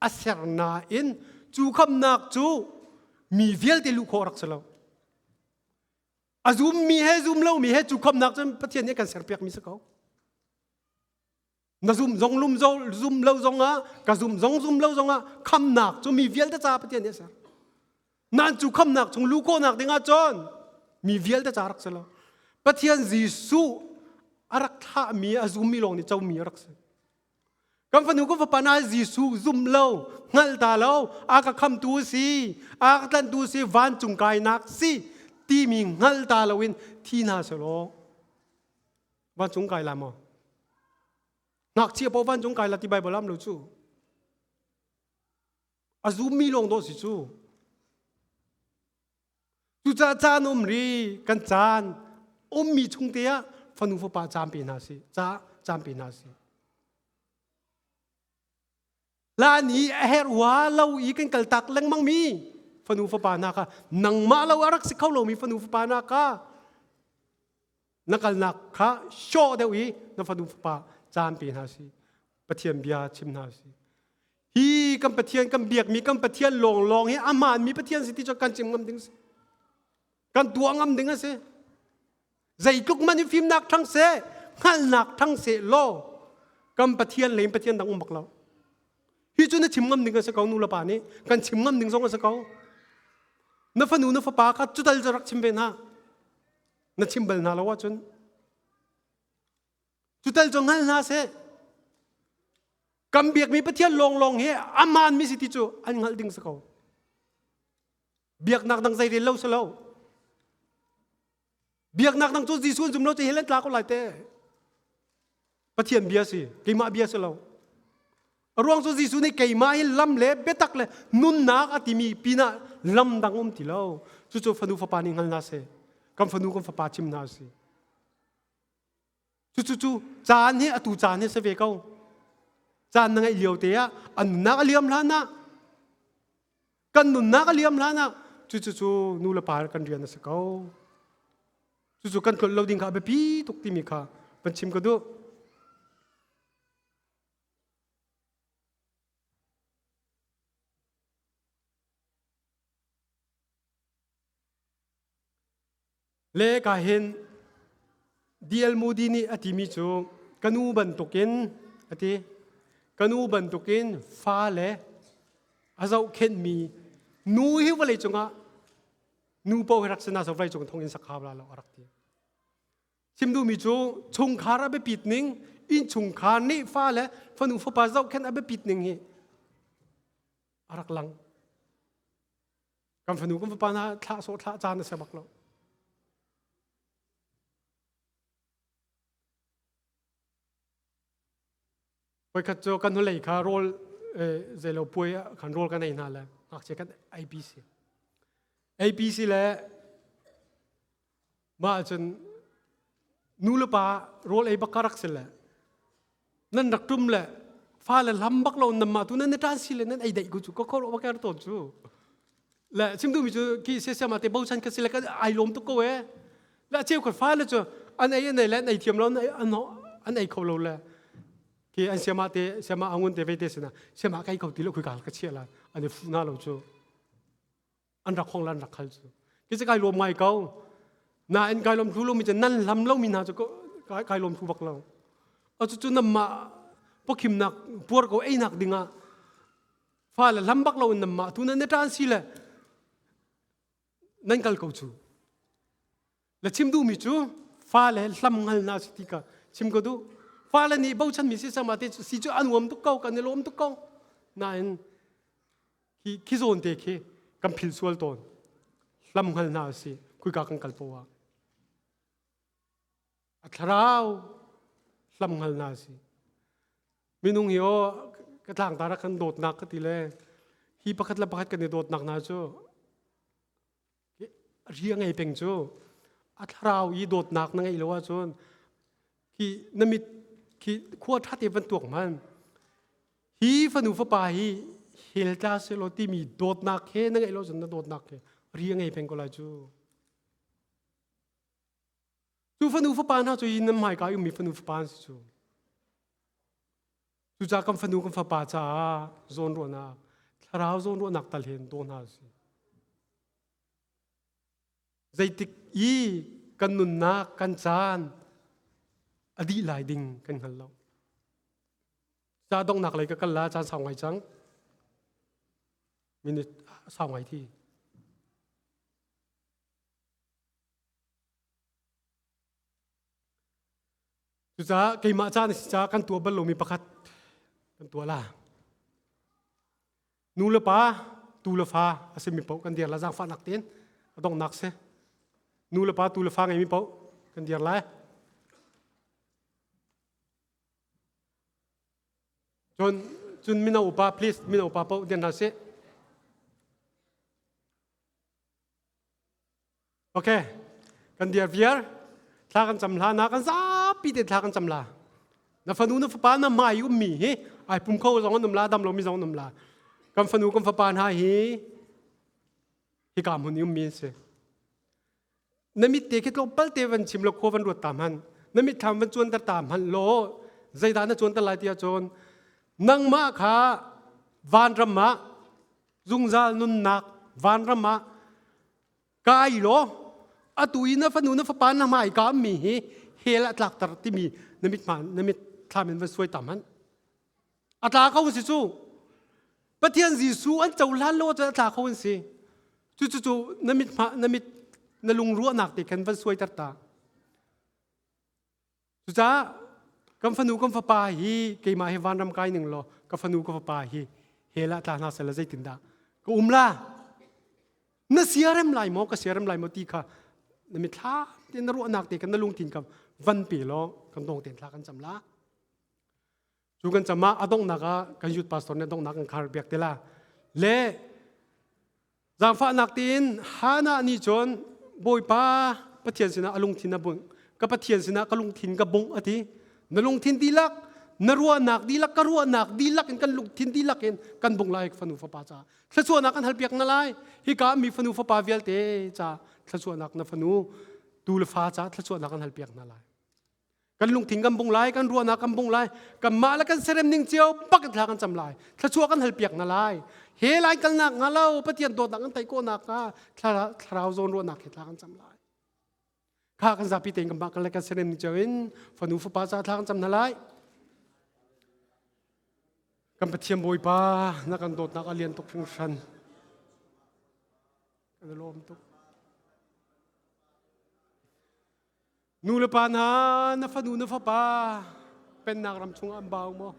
a ser nain, cu khamhnak cu mi vialte luh khawh a rak si lo. A zummi he, zum lomi he, cu khamhnak cun Pathian nih kan serpiakmi si ko. Na zum zong lum zo, zum lo zongah, ka zum zong zum lo zongah, khamhnak cu mi vialte ca Pathian nih a ser. Nan cu khamhnak chung luh khawhnak dingah cun mi vialte ca rak si lo. Pathian Jesuh a rak thlahmi, a zummi lawng nih comi a rak si. Kan fanu kan fapa hna Jesuh zum lo, hngalh ta lo, a ka khamhtu a si, a ka tlanhtu a si, vancung kainak a si timi hngalh ta loin thi hna seh law. Vancung kai lai maw? Ngakchia paoh vancung kai lai ti Baibal ah um lo cu. A zummi lawng dawh si cu. Cucaah caan um rih, kan caan ummi chungte ah fanu fapa caan pe hna si, ca caan pe hna si. Hlan i a herh hua lo i kan kaltak lengmangmi fanu fapa hna kha, nangmah lo a rak si kho lomi fanu fapa hna kha, na kalnak kha sawh deuh i na fanu fapa caan pe hna si, Pathian bia chim hna si. Hi kan Pathian, kan biakmi kan Pathian lawnglawng hi a hmaanmi Pathian si ti cu kan chim ngam ding si. Kan tuah ngam ding a si. Zeitluk hmanh i fimnak ṭhang seh, hngalhnak ṭhang seh law, kan Pathian lei in Pathian dang um bak lo. Hi cu na chim ngam ding a si ko, nu le pa nih kan chim ngam ding zong a si ko. Na fanu, na fapa kha cutal cu rak chim ve hna. Na chim bal hna lo ahcun, cutal cu hngal hna seh. Kan biakmi Pathian lawnglawng hi a hmaanmi si ti cu an hngalh ding si ko. Biaknak dang zei rel lo si lo. Biaknak dang cu Jesuh an zum lo cu hi len tla ko lai te. Pathian bia si, keimah bia si lo. A ruang cu Jesuh nih keimah hi lam le biatak le nunnak a timi pinah lam dang um ti lo. Cucu fanu fapa nih hngal hna seh. Kan fanu kan fapa chim hna si. Cucu cu caan hi atu caan hi si ve ko. Caan na ngeih lio te ah a nunnak a liam hlan ah, kan nunnak a liam hlan ah, cucu cu nu le pa kan rian a si ko. Cucu kan tlolh lo ding kha a biapi tuk timi kha van chim ka duh. Le ka hin D L Moody nih a timi cu, ka nu bantukin, a ti, ka nu bantukin fale a zohkhenhmi nu hi vawlei cungah nu paoh hi rak si hna seh, vawlei cung thong in sak kha bla lo a rak ti. Chim duhmi cu chungkhar a biapit ning, innchungkhar nih fale fanu fapa zohkhenh a biapit ning hi a rak lang. Kan fanu kan fapa hna thlah sawh thlah caan a si bak lo. Voikhat cu kan hnulei kha rawl, eh, zeilo puai ah khan rawl kan ei hna le ngakchia kan ei pi si. Ei pi si le mah cun nu le pa rawl ei bak ka rak si le nan rak ṭum le fale hlam bak lo nanmah tu nan i ṭan si le nan ei daih ko cu ka khuaruah bak ka tawn cu. Le chim duhmi cu khi sia siamah te bochan kha si le kan ai lawm tuk ko e. Le a cheukhat fale cu an ei, an ei le an ei thiam lo, an ei, an, an ei kho lo le. Khi an siamah te, siamah a ngun te vei te sinah, siamah ka ei kho ti lo, khuika ka chiah lai, an i fuh hna lo cu. An rak hong le an rak hal cu. Khi cu kai lawm ngai ko. Na in kai lawm thlu lo mi cu nan hlam lo mi hna cu ko, kai, kai lawm thlu bak lo. A cucu nanmah puakhimnak puar ko einak dingah fale hlam bak lo in nanmah tu nan i ṭan si le nan kal ko cu. La chim duhmi cu fa le hlamngalhna si ti ka chim ko duh. Fa le nih bochan mi si sa mah te cu, si cu a nuam tuk ko, kan i lawm tuk ko. Nain khi, khi zawn te khi kan philh sual tawn. Hlamngalhna a si, khuika kan kal poah. A thlarau hlamngalhna a si. Minung hi aw, ka tlangtar ah kan dawtnak ka ti le, hi pakhat le pakhat kan i dawtnak hna cu ri a ngei peng cu, a thlarau i dawtnak na ngeih lo ahcun, khi na mit, khi khua ṭha te van tuak hmanh. Hi fanu fapa hi hel tla sehlaw timi dawtnak he na ngeih lo ahcun na dawtnak he ri a ngei peng ko lai cu. Cu fanu fapa hna cu hi nan hmaika i ummi fanu fapa an si cu. Cucaah kan fanu kan fapa caah zawnruahnak, thlarau zawnruahnak tal he an daw hna a si. Zeitik i kan nunnak, kan caan a dih lai ding kan hngal lo. Ca donghnak lei ka kal lai, caan sau ngai cang. Minute sau ngai thi. Cucaah keimah caan a si caah kan tuah bal lomi pakhat kan tuah lai. Nu le pa, tu le fa a simi paoh kan dir lai, zaangfahnak tein a donghnak si. Nu le pa, tu le fa ngeimi paoh kan dir lai. Cun, cun mino upa, please, mino upa paoh dir hna seh. Okay. Kan dir viar. Thla kan cam hlah, na kan zapi te thla kan cam hlah. Na fanu, na fapa, na hmai i ummi hi, ai pum kho zong an um lai, dam lomi zong an um lai. Kan fanu, kan fapa hna hi, hika hmun i ummi an si. Na mit te khi tlawmpal te van chim law, khua van ruat ta hmanh. Na mit thlam van cuanter ta hmanh law, zeidah na cuanter lai tiah cun, nangmah kha vanram ah zungzal nunnak vanram ah kai law, atu i na fanu, na fapa, na hmai ka ummi hi hell ah tlakter timi na mit hma, na mit thlam in van suai ta hmanh. A tla kho an si cu. Pathian Jesuh an cohlan lo ahcun a tla kho an si. Cucu cu na mit hma, na mit, na lungruahnak te khan van suaiter ta. Cucaah kan fanu, kan fapa hi keimah hi vanram kai ning law, ka fanu, ka fapa hi hell ah tla hna sehla zeitindah ka um lai? Na siarem lai maw, ka siarem lai maw ti kha na mit thlam te, na ruahnak te kha na lungthin kha van pe law, kan dawng tein thla kan cam lai. Cu kan cam ah a donghnak ah kan youth pastor nih a donghnak kan khar piak te lai. Le zaangfahnak tein Hannah nih cun, Bawipa, Pathian sinah a lungthin a bungh, ka Pathian sinah ka lungthin ka bungh, a ti. Na lungthin dihlak, na ruahnak dihlak, ka ruahnak dihlak in, kan lungthin dihlak in kan bungh lai, ka fanu fapa caah thluachuahnak kan halpiak hna lai. Hika mi fanu fapa vialte caah thluachuahnak, na fanu, tu le fa caah thluachuahnak kan halpiak hna lai. Kan lungthin kan bungh lai, kan ruahnak kan bungh lai, kanmah le kan serem ning cio bak in thla kan cam lai, thluachuah kan halpiak hna lai. He lai kalnak hnga lo, Pathian dawtnak kan theih khawhnak kha thla-, thlarau zawn ruahnak he thla kan cam lai. Kha kan zapi tein kanmah kan le kan serem ning cio in fanu fapa caah thla kan cam hna lai. Kan Pathian Bawipa, na kan dawtnak a lian tuk hringhran. Kan lawm tuk. Nu le pa hna, na fanu, na fapa, pennak ram chungah an bau maw?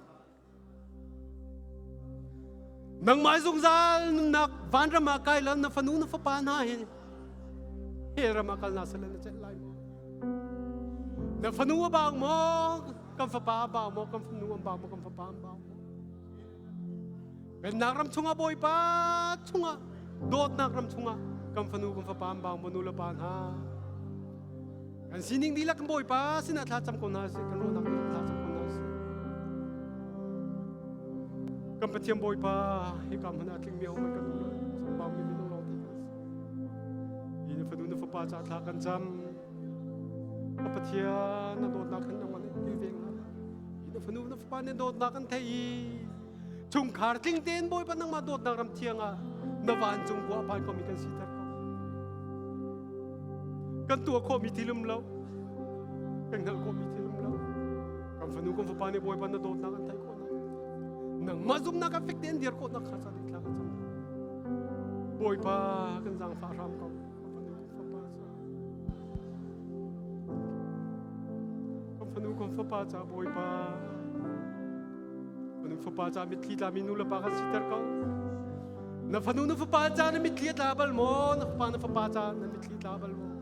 Nangmah zungzal nunnak vanram ah kai lo, na fanu, na fapa hna hi hell ram ah kal hna sehla na celh lai maw? Na fanu a bau maw? Kan fapa a bau maw? Kan fanu an bau maw? Kan fapa an bau maw? Pennak ram chungah, Bawipa chungah, dawtnak ram chungah kan fanu, kan fapa an bau maw, nu le pa hna? Kan sining dihlak in Bawipa sinah thla cam ko hna seh, kan ruahnak dihlak thla cam ko hna seh. Kan Pathian Bawipa, hika hmun ah a tlingmi hohmanh kan um lo, chambau mi minung lawngte kan si. Hi na fanu, na fapa caah thla kan cam. Ka Pathian, na dawtnak khan nangmah nih kilven hna. Hi na fanu, na fapa nih dawtnak kan theih i, chungkhar tling tein Bawipa nangmah dawtnak ram thiang ah na vancung khua a phan khomi kan si ter ko. Kan tuah khawhmi thil um lo, kan hngalh khawhmi thil um lo. Kan fanu, kan fapa nih Bawipa na dawtnak an theih khawhnak, nangmah zumhnak kan fek tein dir khawhnak kha ca ding thla kan cam. Bawipa, kan zaangfah hram ko. Fanu kong fapa ca Bawipa, fanu fapa ca mitthli tla mi nu le pa kan siter ko. Na fanu na fapa ca na mitthli a tla bal maw, na fapa na fapa ca na mitthli tla bal maw?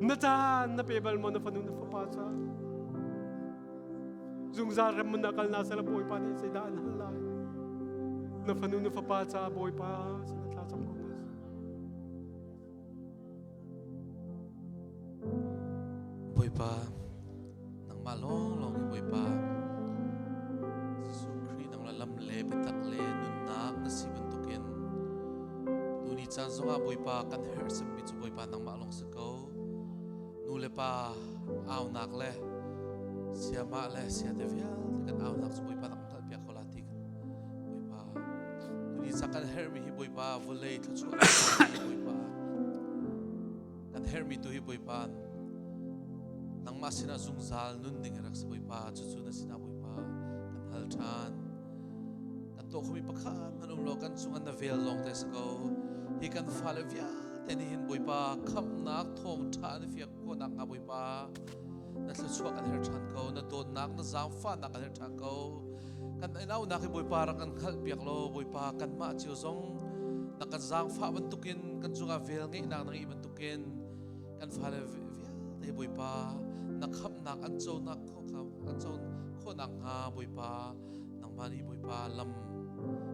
Na caan na pe bal maw, na fanu na fapa ca? Zungzal ram mun na kal na sala Bawipa nih zeidah an hal lai? Na fanu na fapa ca Bawipa, sila tla cam ko na. Bawipa, nangmah lawnglawng hi Bawipa. Jesuh Khrih nang la lam le biatak le nunnak na si bantukin tuni caan zongah Bawipa kan herhsemmi cu Bawipa nangmah lawng si ko. Nu le pa aunak le siamah le siate vialte kan aunak cu Bawipa nang kalpiak ko la ti kan Bawipa. Tuni caan kan herhmi hi Bawipa, vawlei thluachuah hi Bawipa. Kan herhmi tu hi Bawipa, nangmah sinah zungzal nun ding rak si Bawipa, cucu na sinah Bawipa kan hal ṭhan. Kan tuah khomi pakhat hmanh um lo, kan cungah na vel lawngte si ko. Hi kan fale vialte nih hin Bawipa, khamhnak thawngṭha an fiak khawhnak hnga Bawipa, na thluachuah kan herh ṭhan ko, na dawtnak, na zaangfahnak kan herh ṭhan ko. Kan in aunak hi Bawipa rak kan hngalhpiak law, Bawipa, kanmah cio zong na kan zaangfah bantukin, kan cungah vel ngeihnak na ngeih bantukin, kan fale vi-, vialte hi Bawipa, na khamhnak an conak khawh kha, an co khawhnak hnga Bawipa, nangmah nih Bawipa lam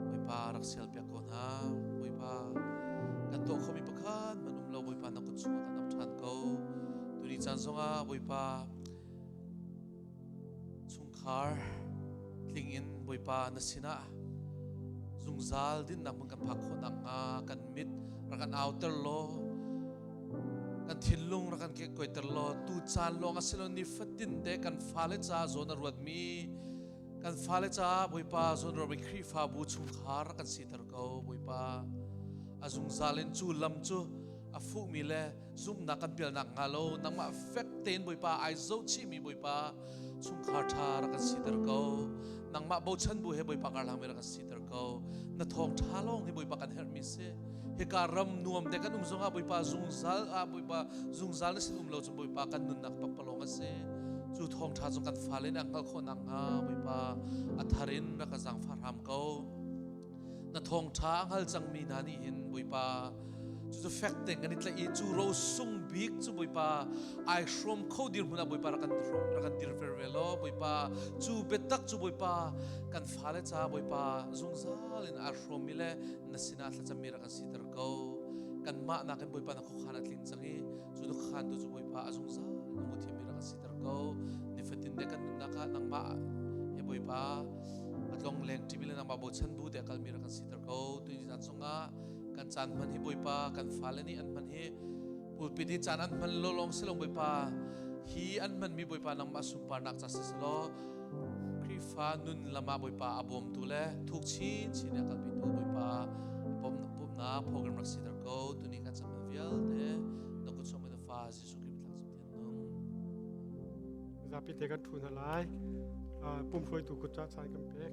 Bawipa rak sialpiak ko hna. Bawipa, kan tuah khomi pakhat hmanh um lo, Bawipa na kut chungah kan ap ṭhan ko. Tuni caan zongah Bawipa, chungkhar tling in Bawipa na sinah zungzal dinnak hmun kan phak khawhnak hnga, kan mit rak kan auter law, kan thinlung rak kan kekkuaiter law, tu caan lawng a si lo, nifatin te kan fale ca zawn a ruatmi, kan fale ca Bawipa zawn a ruatmi Khrihfabu chungkhar rak kan siter ko, Bawipa. A zungzal in cu lam cu a fuhmi le zumhnak kan pialnak hnga lo, nangmah fek tein Bawipa aa zoh chihmi Bawipa, chungkhar ṭha rak kan siter ko. Nangmah bochan bu he Bawipa karlangmi rak kan siter ko. Na thawngṭha lawng hi Bawipa kan herhmi si. Hika ram nuam te kan um zongah Bawipa zungzal ah Bawipa zungzal na sin um lo cun Bawipa kan nunnak pakpalawng a si. Cu thawngṭha zong kan fale nih a hngal khawhnak hnga Bawipa, a thar in rak kan zaangfah hram ko. Na thawngṭha a hngal cangmi hna nih hin Bawipa, cucu fek tein kan i tlaih i cu ro sung bik cu Bawipa, aa hrawm kho dirhmun ah Bawipa rak kan hrawm, rak kan dir ve law, Bawipa, cu biatak cu Bawipa, kan fale ca Bawipa, zungzal in aa hrawmmi le na sinah thlacammi rak kan siter ko. Kanmah nakin Bawipa na khuakhan a tling cang i, cu na khuakhan tu cu Bawipa a zungzal na hmu thiammi rak kan siter ko. Nifatin te kan nunnak ah nangmah he Bawipa a tlongleng ṭimi le nangmah bochan bu te a kalmi rak kan siter ko. Tuni zan zongah kan caan hman hi Bawipa, kan fale nih an hman hi, pulpit hi caan an hman law lawng si lo Bawipa, hi an hmanmi Bawipa nangmah sunparnak ca si seh law, Khrihfa nun lamah Bawipa a bawmtu le thuk chin chin i a kalpitu Bawipa a pom-, pumhnak program rak siter ko. Tuni kan caan hman vialte na kut sungmi na fa Jesuh Khrih min thang zong thian nung. Zapi te kan ṭhu hna lai. Ah, pumhruaitu kut ca caan kan pek.